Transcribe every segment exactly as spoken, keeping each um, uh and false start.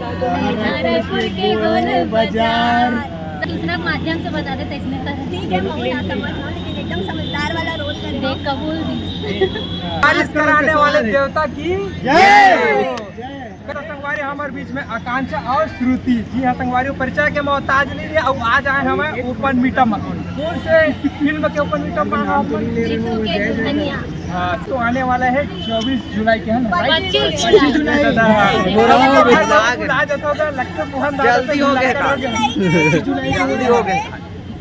रायपुर के गोल बाजार। दूसरा माध्यम से बता देते इसमें तो। ठीक है, मम्मी ना समझ लो, लेकिन एकदम समझदार वाला रोल करेगा। देख, कबूल भी। बारिश कराने वाले देवता की जय। तो संगवारी, हमारे बीच में आकांक्षा और श्रुति। जी हाँ संगवारी, परिचय के मोहताज नहीं है। अब आज आए हमें ओपन मीटअप में। कौन से फिल्म के ओपन मीटअप में आप लोग? जीतू के दुल्हनिया। हाँ, तो आने वाला है चौबीस जुलाई के, है ना? पच्चीस जुलाई। पच्चीस जुलाई। आ जाता होगा, लगता मोहन दादा से जल्दी हो गया। मुलाकात हो गया। जल्दी हो गया।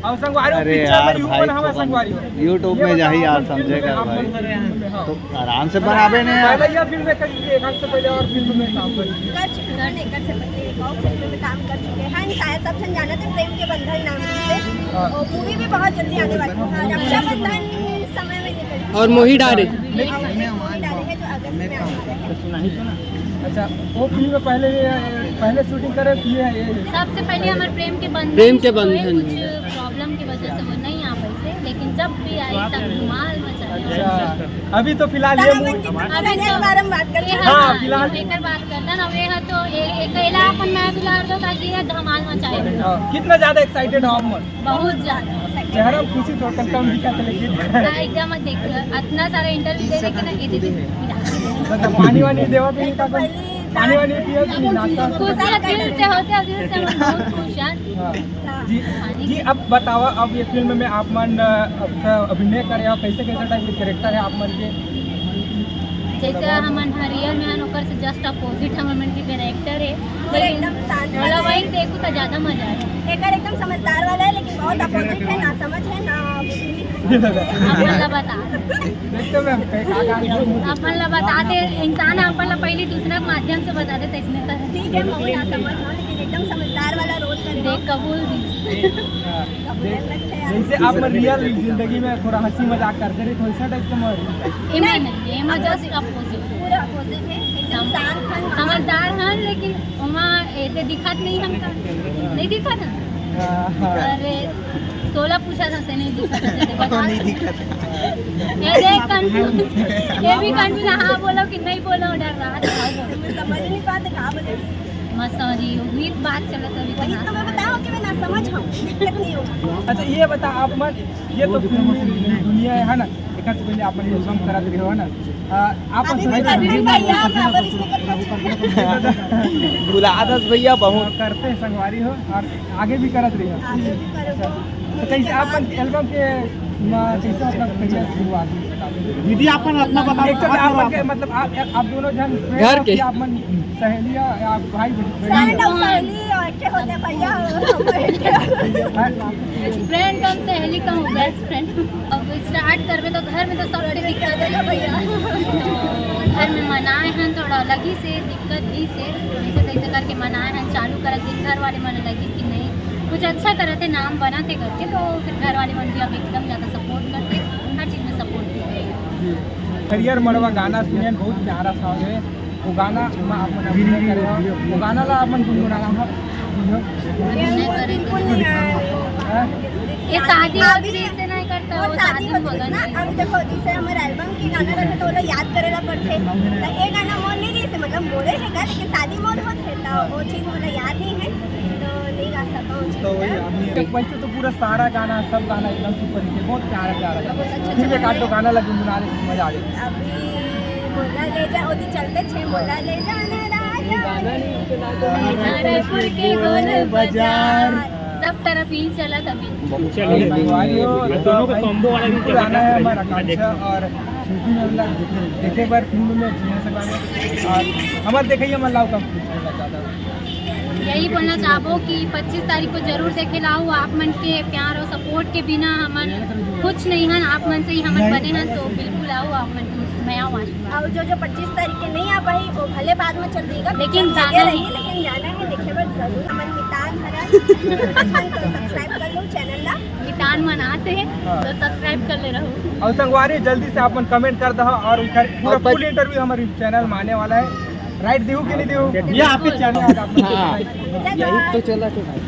और संगवारी हो, अरे picture में यार, यूं भाई, बना हुआ तो संगवारी हो। YouTube ये में बताओ, जाही यार, अपन समझेगा फिल्म में भाई। आप लोग हैं। तो आराम से बनावे ने यार। पहले यह फिल्म में कर चुके, एक हफ्ते पहले और फिल्म में काम कर चुके। कर चुके हैं, नहीं, कर से पहले एक और फिल्म में काम कर चुके हैं। शायद सब जन जानते हैं, प्रेम के बंधन नाम से। हाँ। और मूवी भी बहुत जल्दी आने वाली है। हाँ, रक्षाबंधन समय में निकलेगी। और मोही डारे। और मोही डारे है, जो अगस्त में आने वाला है। अच्छा, वो फिल्म में पहले, पहले शूटिंग करे किए हैं ये? सबसे पहले हमारे प्रेम के बंधन प्रेम के जो है, बंधन। कुछ प्रॉब्लम की वजह से वो नहीं आ पाई थे, लेकिन जब भी आई तब धमाल मचा दिया। अच्छा, अभी तो फिलहाल ये तब मूवी अपन कितना अभी पहले तो के बारे में बात करते हैं। हाँ, हाँ, फिलहाल। एकर बात करता ना, वे है तो ए-, अकेला अपन मैं दुलार दो ताकि ये धमाल मचाए। हाँ, कितना ज्यादा एक्साइटेड हो आप मन? बहुत ज्यादा। चेहरा में खुशी थोड़ा कम कम दिखा था, लेकिन हाँ, एकदम देख, इतना सारा इंटरव्यू दे दे के ना, ये दे दे। मतलब पानी वानी देवा तो नहीं था, पानी वानी पिया तो नहीं, नाश्ता? खुशी दिल से होते हैं, दिल से हम बहुत खुश हैं। हाँ। जी, जी, अब बतावा, अब ये फिल्म में आप मन, अ, अब अभिनय करे हो, कैसे कैसे टाइप के कैरेक्टर है आप मन के? जैसे हमन ह रियल में हन, ओकर से जस्ट अपोजिट हमन के कैरेक्टर है। पूरा लेकिन एकदम शांत थोड़ा वाला वही है। देखू तो ज्यादा मजा आए। एकर एकदम समझदार वाला है, लेकिन बहुत अपोजिट है, ना समझ है, ना बुद्धि। अपन ला बता। देखते हैं मैम, कहीं कहाँ कहाँ क्या बोलते हैं। अपन ला बता दे, इंसान अपन ला पहली दूसरा के माध्यम से बता देते, इसमें तो है। ठीक है, मम्मी ना समझ लो, लेकिन एकदम समझदार वाला रोल करेगा। देख, कबूल भी। हाँ। कबूल देख, लगता है यार। जैसे आप रियल जिंदगी में थोड़ा हंसी मजाक करते रहे, वैसा टाइप का माहौल। एमा नहीं, एमा जस्ट अपोजिट। पूरा अपोजिट है, एकदम सम-, शांत हन, समझदार हन, लेकिन ओमा एते दिखत नहीं हमका, नहीं दिखत ना? हाँ, हाँ। अरे, तोला पूछा था, ते नहीं दिखत, ते बता। नहीं दिखत। ये देख, कंफ्यूज, ये भी कंफ्यूज, हाँ बोलो कि नहीं बोलो, डर रहा था। समझ नहीं पाते, कहाँ बोले? मत समझिए, उम्मीद बात चलत अभी वही तो मैं बताऊँ कि मैं ना समझ हूँ, दिक्कत नहीं होगा। अच्छा, ये बता आप मन, ये तो फिल्मी दुनिया है, है ना? एक से पहले आप मन एल्बम करत रहे हो, है ना? आ, आप अभी मन भी करते हैं भैया, बराबर इसमें करते हैं। बुला दस भैया, बहुत करते हैं संगवारी हो, और आगे भी करत रहे हो। आगे भी करेंगे। तो कैसे आप मन एल्बम के, म-, कैसे मतलब करियर शुरुआत हुई, बता दो। दीदी, आप मन अपना बताओ, एक तो आप आप मन के, मतलब, आप, आप दोनों जन friend घर हो के। कि आप मन सहेलियाँ या भाई बहन? फ्रेंड और सहेली और के होते हैं भैया, हम लोग के। फ्रेंड कम, सहेली कम, बेस्ट फ्रेंड। अब स्टार्ट करबे तो घर में तो सबके दिक्कत है भैया। घर में मनाए हैं, थोड़ा लगी से दिक्कत दी से, जैसे तैसे करके मनाए हैं, चालू करत दिन घर वाले मन लगी कि नहीं, कुछ अच्छा करत है, नाम बनत है करके, तो फिर घर वाले मन भी अब एकदम ज़्यादा सपोर्ट करते, हर चीज़ में सपोर्ट करते। हरियर मड़वा गाना सुने, बहुत प्यारा सॉन्ग है। वो गाना में आप मन अभिनय करे हो, वो गाना ला आप मन गुनगुनाना है। अभिनय करे बिल्कुल नहीं आया। हाँ? ये शादी अभी वगैरह से नहीं करता, वो वो शादी शादी में होती है मगन ना। है। अब देखो, जैसे हमारे एल्बम के गाना रहते तो वो लोग याद करेला पड़ते, तो ये गाना मोर नहीं रही से, मतलब मोरे है गा, लेकिन शादी मोर होत है, तो वो चीज़ मोला याद नहीं है, तो नहीं गा सका वो चीज़ तो वही का। आदमी है। वैसे तो पूरा सारा गाना, सब गाना एकदम सुपर हिट है, बहुत प्यारा प्यारा गाना। बहुत अच्छा फिर भी अच्छा एक आध तो गाना लगे, गुनगुना दे, मजा आ जाए। अभी मोला ले जा, ओती चलते छे, मोला ले जा ना राजा। रायपुर के गोल बाजार। सब तरफ ही चला तभी। बहुत चलिए। भाई हो, दोनों का भाई, कॉम्बो वाला भी बिल्कुल चला। आना है हमारा आकांक्षा और श्रुति में, मतलब, देखे एक बार फिल्म में जीना सका और हमारे देखे ये मतलब कम कुछ बोलना चाहता हूँ। यही बोलना चाहबो कि पच्चीस तारीख को जरूर देखे ला हूँ। आप मन के प्यार और सपोर्ट के बिना हमन कुछ नहीं हन, आप मन से ही हमन बने हन, तो बिल्कुल आओ आप मन, मैं आऊँ आशीर्वाद। और जो, जो पच्चीस तारीख के नहीं आ पाई, वो भले बाद में चल देगा, लेकिन पीछे जाना लगे है। रही, लेकिन जाना है, देखे बर जरूर। हमन मितान हरन, तो सब्सक्राइब कर लो चैनल ला। मितान मन आते हैं, हाँ। तो सब्सक्राइब कर ले रहो। और संगवारी, जल्दी से आप मन कमेंट कर दो और इधर पूरा और पच- फुल इंटरव्यू हमारे चैनल में आने वाला है। राइट देहू कि नहीं देहू? ये आपके चैनल है, आप लोग हाँ। यही तो चला तो भाई।